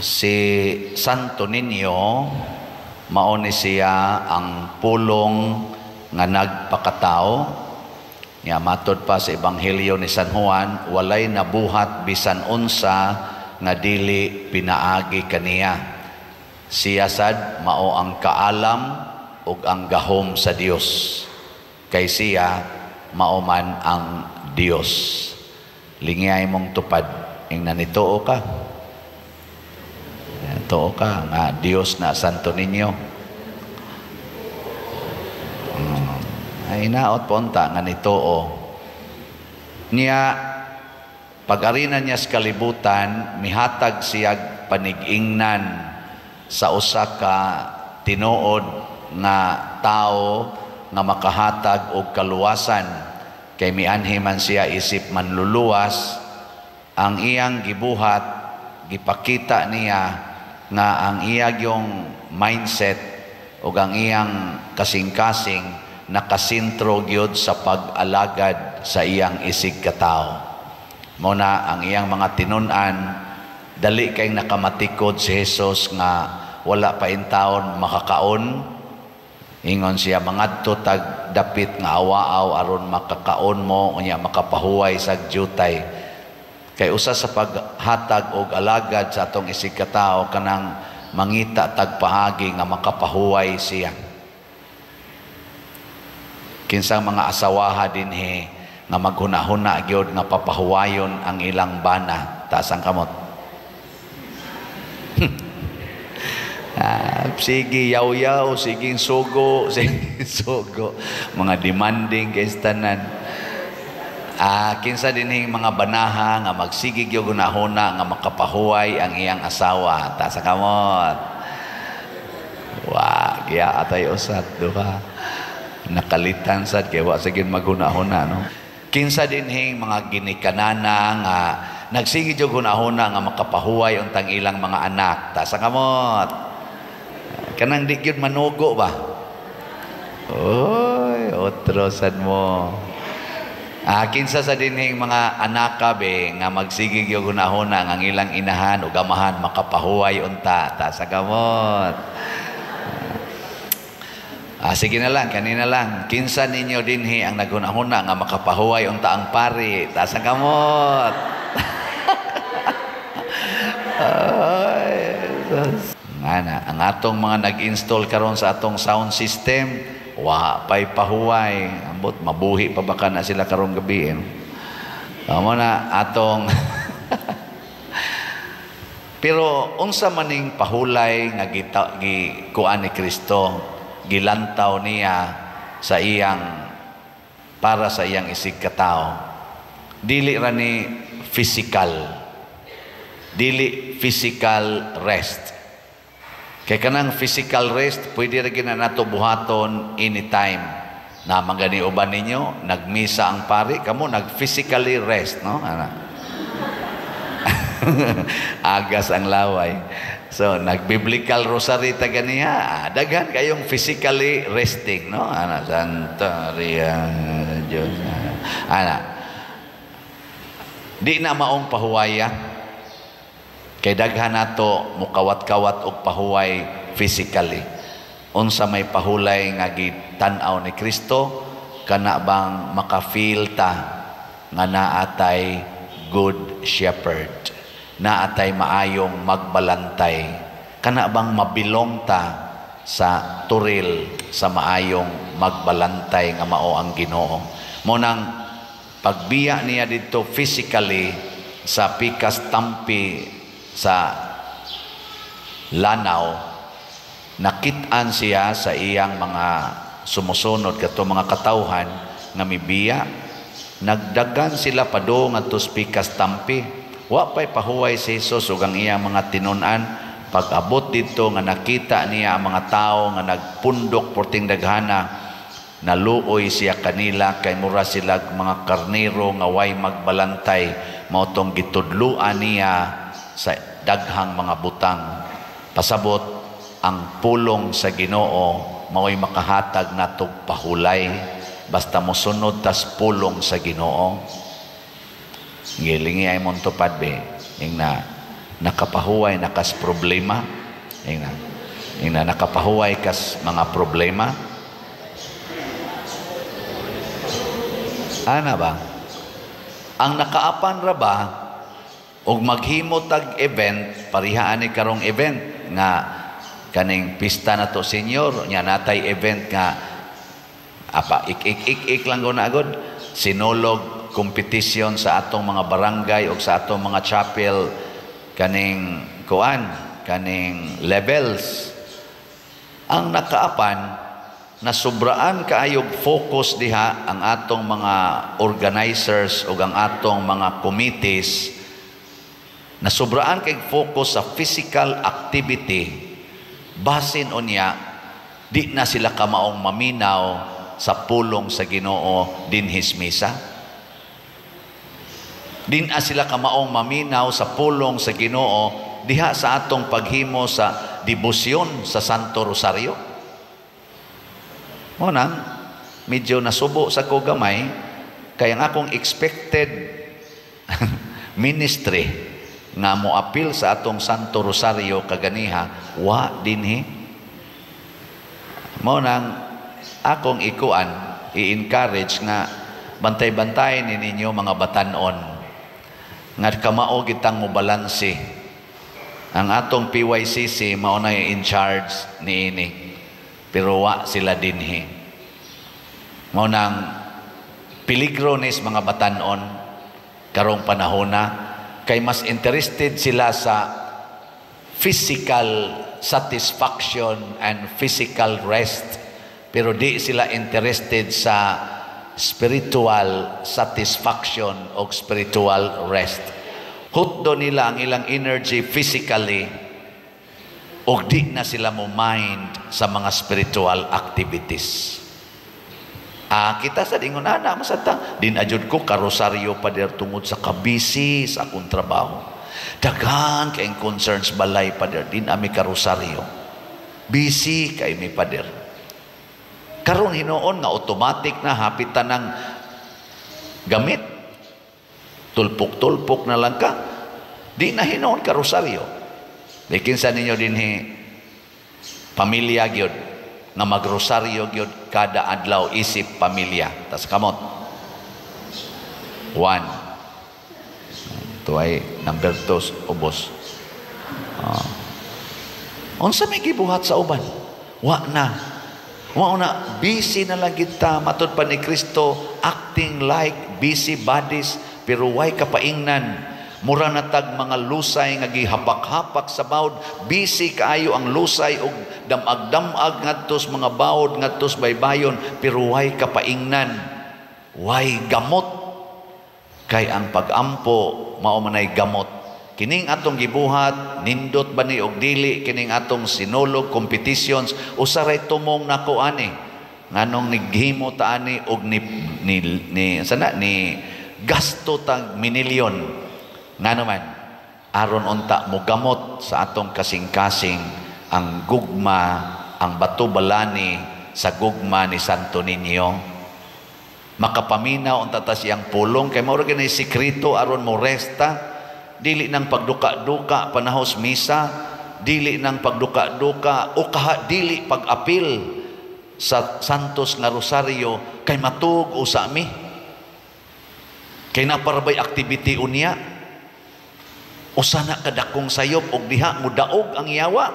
Si Santo Niño, mao ni siya ang Pulong nga nagpakatao. Nga matod pa sa Ebanghelyo ni San Juan, walay nabuhat bisan unsa nga dili pinaagi kaniya. Siya sad mao ang kaalam ug ang gahom sa Dios. Kay siya mao man ang Dios. Lingiyay mong tupad ing nanituo ka. Tuo ka nga Dios na Santo Niño. Ay inaot ponta nga nituo. Niya pag-arina niya sa kalibutan, mihatag siya panig-ingnan sa usa ka tinuod nga tao nga makahatag og kaluwasan, kay mianhi man siya isip manluluwas. Ang iyang gibuhat, gipakita niya nga ang iyang mindset ug ang iyang kasing-kasing nakasentro gyud sa pag-alagad sa iyang isig katao. Mao na ang iyang mga tinun-an, dali kay nakamatikod si Jesus nga wala pa intawon makakaon. Ingon siya, "Mangadto tag dapit nga awaaw aron makakaon mo, unya makapahuway sa jutay." Kay usa sa paghatag og alagad sa atong isig katao, kanang mangita tag paagi nga makapahuway siya. Kinsang mga asawaha dinhi nga maghuna-huna gyud nga papahuwayon ang ilang bana? Taas ang kamot. Ah, sige, yaw-yaw, sige sugo, sige sugo. Mga demanding kay tanan. Ah, kinsa dinhing mga banaha nga magsige gyud hunahuna nga makapahuway ang iyang asawa? Taas ang kamot. Wa, giya atay usat duha. Nakalitan sad kay wa sige maghuna-huna, no. Kinsa dinhing mga ginikanana nga nagsige gyud hunahuna nga makapahuway untang ilang mga anak? Taas ang kamot. Kanang di gyud manugo ba? Oy, otro sad mo. Ah, kinsa sa dinhing mga anak be nga magsige gyud hunahuna nga ang ilang inahan o gamahan makapahuway unta? Taas ang kamot. Ah, sige na lang, kanina lang. Kinsa ninyo dinhi ang naghunahuna nga makapahuway unta ang pari? Taas ang kamot. Ay, sus. Ngana, ang atong mga nag-install karon sa atong sound system, wa pa'y pahuway. Ambot, mabuhi pa baka na sila karong gabi. Eh. Tama na, atong pero unsa maning pahulay nga gita, gikuan ni Kristo, gilantaw niya sa iyang para sa iyang isig katao? Dili ra ni physical. Dili physical rest. Kay kanang physical rest, pwede ra gyud na nato buhaton anytime. Na gani uban ninyo, nagmisa ang pari, kamo nag-physically rest, no? Ana. Agas ang laway. So, nag-biblical rosary ta ganiha, daghan kayong physically resting, no? Ana, Santa Maria, Diyos. Ana. Di na maong pahuwaya. Kay daghan nato mukawat-kawat og pahuway physically. Unsa may pahulay nga gitan-aw ni Kristo? Kana bang maka-feel ta nga naatay good shepherd, naatay maayong magbalantay? Kana bang mabilong ta sa turil sa maayong magbalantay nga mao ang Ginoo. Mo nang pagbiya niya didto physically sa pikas tampi sa lanaw, nakit-an siya sa iyang mga sumusunod, kato mga katawhan nga mibiya. Nagdagan sila padung ngadto sa pikas tampi. Wa pay pahuway si Jesus ug ang iyang mga tinun-an. Pag-abot didto nga nakita niya ang mga tao nga nagpundok porting daghana, naluoy siya kanila kay mura sila mga karnero nga way magbalantay. Mao tong gitudloan niya sa daghang mga butang. Pasabot, ang pulong sa Ginoo mao'y makahatag natog pahulay basta mosunod tas pulong sa Ginoo. Gilingi ay mong tupad be ing na Nakapahuway na kas problema. Ingna. Ingna, nakapahuway kas mga problema. Ana ba? Ang nakaapan ra ba og maghimo tag event, pariha ani karong event nga kaning pista na to senior nya, natay event nga apa ik ik ik ik lang na agad sinulog competition sa atong mga barangay o sa atong mga chapel kaning kuan kaning levels. Ang nakaapan na sobraan kaayog focus diha ang atong mga organizers o ang atong mga committees, na sobraan kay focus sa physical activity, basin unya di na sila kamaong maminaw sa pulong sa Ginoo dinhis misa. Di na sila kamaong maminaw sa pulong sa Ginoo diha sa atong paghimo sa debosyon sa Santo Rosario. Mo nang medyo nasubo sa ko gamay kay ang akong expected ministry nga moapil sa atong Santo Rosario kaganiha wa dinhi. Mo nang akong ikuan i-encourage nga bantay-bantay ni ninyo mga batan-on nga kamao gitang mobalanse. Ang atong PYCC mao na in charge niini, pero wa sila dinhi. Mao nang peligro nis mga batan-on karong panahona kay mas interested sila sa physical satisfaction and physical rest, pero di sila interested sa spiritual satisfaction o spiritual rest. Hutdo nila ang ilang energy physically og di na sila mo mind sa mga spiritual activities. Kita sa dingon ana masata din ajud ko karosaryo pa der tungod sa kabisi sa akong trabaho. Daghan kay concerns balay pa der, din ami karosaryo. Busy kay mi pader. Karon hinuon nga automatic na hapit tanang gamit. Tulpok-tulpok na lang ka. Di na hinuon karosaryo. Di kinsa ninyo dinhi pamilya gyud nga magrosaryo gyud kada adlaw isip pamilya. Tas kamot. 1. Ito ay number 2 ubos. Unsa may gibuhat sa uban? Wa na. Wa na, busy na lang kita matud pa ni Kristo, acting like busy bodies pero way kapaingnan. Mura na tag mga lusay nga gihapak-hapak sa bawd, busy kaayo ang lusay og damag-damag ngadtos mga bawd ngadtos baybayon pero way kapaingnan. Way gamot. Kay ang pag-ampo mao manay gamot. Kining atong gibuhat nindot ba ni og dili kining atong sinulog competitions usa ray tumong nako ani nganong nighimo ta ani og ni ni, ni sana ni gasto tag minilyon. Ngano man aron unta mogamot sa atong kasing-kasing ang gugma, ang bato balani sa gugma ni Santo Niño. Makapaminaw unta ta siyang pulong kay mao ra gani sekreto aron mo resta. Dili nang pagduka-duka panahos misa, dili nang pagduka-duka o kaha dili pag-apil sa Santos nga Rosario kay matug usa mi. Kay naparabay activity unya. Usa na kadakong sayop og diha mudaog ang yawa.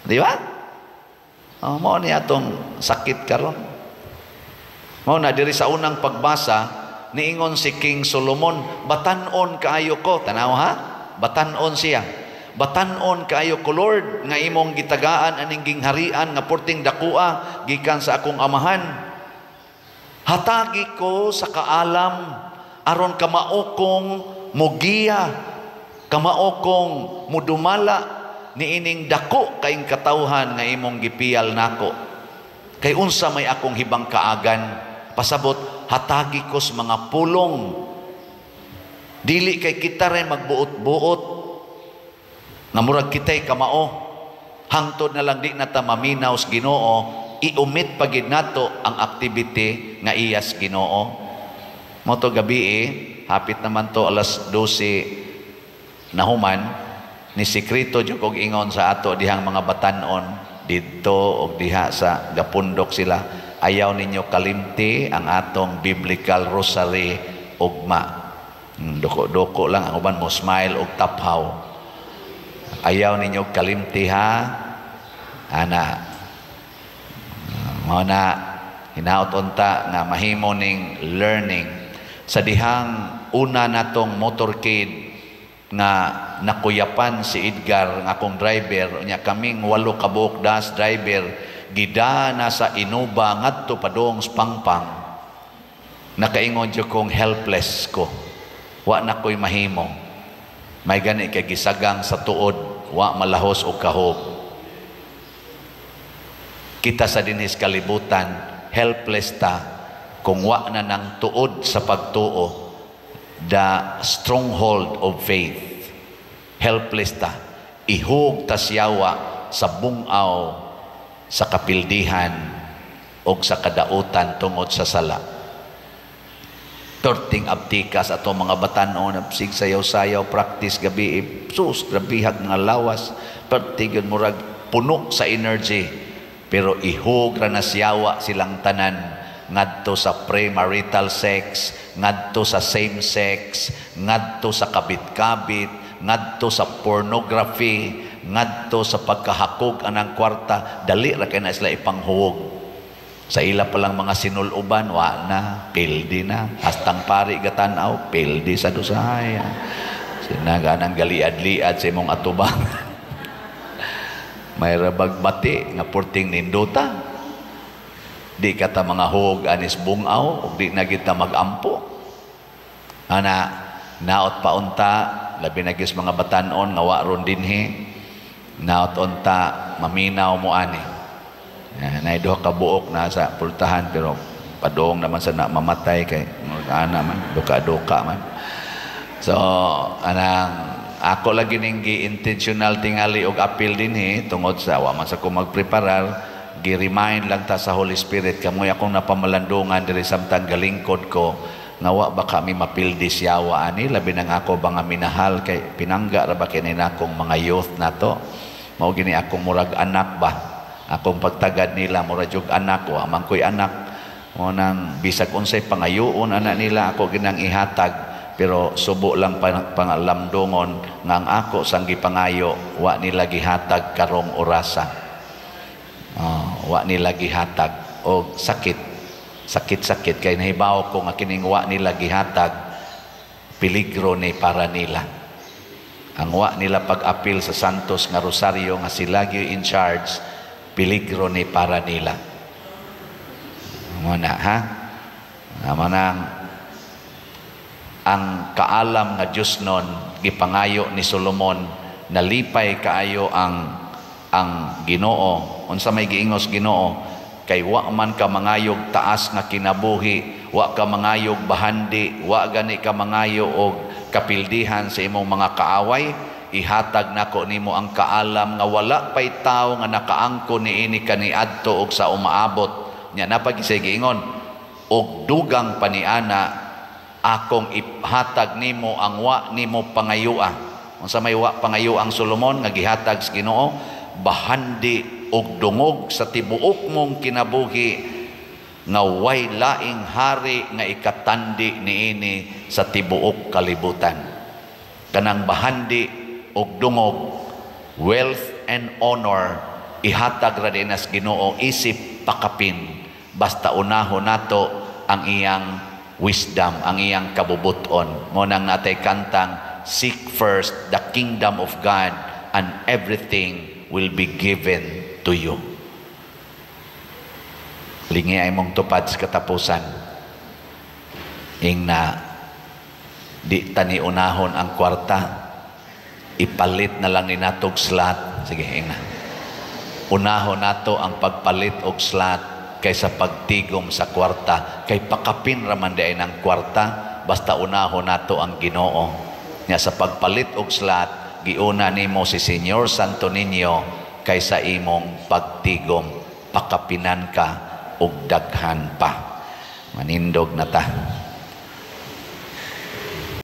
Di ba? Oh, mao ni atong sakit karon. Mao na diri sa unang pagbasa niingon si King Solomon, batan-on kaayo ko, tanaw ha? Batan-on siya. Batan-on kaayo ko, Lord, nga imong gitagaan aning gingharian nga porting dakua gikan sa akong amahan. Hatagi ko sa kaalam aron kamao kong mugiya, kamao kong mudumala niining dako kaing katawhan nga imong gipiyal nako. Kay unsa may akong hibang kaagan, pasabot hatagi ko sa mga pulong. Dili kay kita rin magbuot-buot nga murag kitay kamao. Hangtod na lang di na ta maminaw sa Ginoo, i-omit pa gid nato ang activity nga iyas Ginoo. Mo to gabi hapit naman to alas 12:50. Nahuman ni sekreto jud kog ingon sa ato dihang mga batanon didto og diha sa gapundok sila, ayaw ninyo kalimti ang atong biblical rosary ugma. Doko-doko lang ang uban mo smile og taphaw. Ayaw ninyo kalimti ha, ana. Mao na hinaot unta nga mahimo ning learning sa dihang una natong motorcade nga nakuyapan si Edgar nga akong driver nya, kaming walo ka buok das driver gida na sa Inuba ngadto padung Pangpang. Nakaingon jud kong helpless ko, wa na ko'y mahimo. May gani kay gisagang sa tuod, wa malahos og kahog. Kita sa dinhis kalibutan, helpless ta kung wa na nang tuod sa pagtuo, the stronghold of faith. Helpless ta, ihog ta siyawa sa bungaw sa kapildihan o sa kadautan tungod sa sala. Perting abtikas ato mga batanon, sig sayaw-sayaw practice gabi, sus, grabihag nga lawas, perting yun murag puno sa energy, pero ihog ra na siyawa silang tanan ngadto sa premarital sex, ngadto sa same sex, ngadto sa kabit-kabit, ngadto sa pornography, ngadto sa pagkahakog anang kwarta. Dali ra kay na sila ipanghuwog. Sa ila palang mga sinuluban, wa na, pildi na. Hastang pari gatanaw, pildi sa dusaya. Sinaga nang galiad-liad sa imong atubang. May rabag bati nga purting nindota. Di ka ta mga hug anis bungaw, ug di na kita magampo. Ana, naot paunta, labi na gis mga batanon nga wa ron dinhi. Naot unta maminaw mo ani. Nay duha ka buok na sa pultahan, pero padong naman sa na mamatay kay ana man, duka-duka man. So anang ako lagi ning gi-intentional tingali og apil dinhi tungod sa wa man sa ko magpreparar, gi-remind lang ta sa Holy Spirit kamoy akong napamalandungan diri samtang galingkod ko nga wa ba kami mapildi siyawa ani, labi nang ako ba nga minahal kay pinangga ra ba kini nakong mga youth nato. Mao gini akong murag anak ba, akong pagtagad nila murag jug anak, wa man ko'y anak. Mo nang bisag unsay pangayoon anak nila ako ginang ihatag, pero subo lang pangalamdongon nga ang ako sang gipangayo wa nila gihatag karong orasa. Wa nila gihatag og sakit, sakit-sakit kay nahibaw ko nga kining wa nila gihatag peligro ni para nila. Ang wa nila pag-apil sa Santos nga Rosario nga sila gyud in charge, peligro ni para nila. Muna ha? Manang ang kaalam nga Dios nun gipangayo ni Solomon, nalipay kaayo ang Ginoo. Unsa may giingos Ginoo? Kay wa man ka mangayog taas nga kinabuhi, wa ka mangayog bahandi, wa gani ka mangayo og kapildihan sa imong mga kaaway, ihatag nako nimo ang kaalam nga wala pay tawo nga nakaangko niini kaniadto og sa umaabot. Nya napag giingon og dugang paniana akong ihatag nimo ang wa nimo pangayua. Unsa may wa pangayo ang Solomon nga gihatag sa Ginoo? Bahandi og dungog sa tibuok mong kinabuhi nga way laing hari nga ikatandi niini sa tibuok kalibutan. Kanang bahandi og dungog, wealth and honor, ihatag ra din as Ginoo isip pakapin, basta unahon nato ang iyang wisdom, ang iyang kabubuton. Mo nang natay kantang "Seek first the kingdom of God and everything will be given to you." Lingi ay mong tupad sa katapusan. Ing na di tani unahon ang kwarta, ipalit na lang ni natog slot. Sige, ing na. Unahon nato ang pagpalit og slot kaysa pagtigom sa kwarta, kay pakapin raman di ay ng kwarta basta unahon nato ang Ginoo. Nya sa pagpalit og slot, giuna nimo si Señor Santo Niño kaysa imong pagtigom, pakapinan ka og daghan pa. Manindog na ta.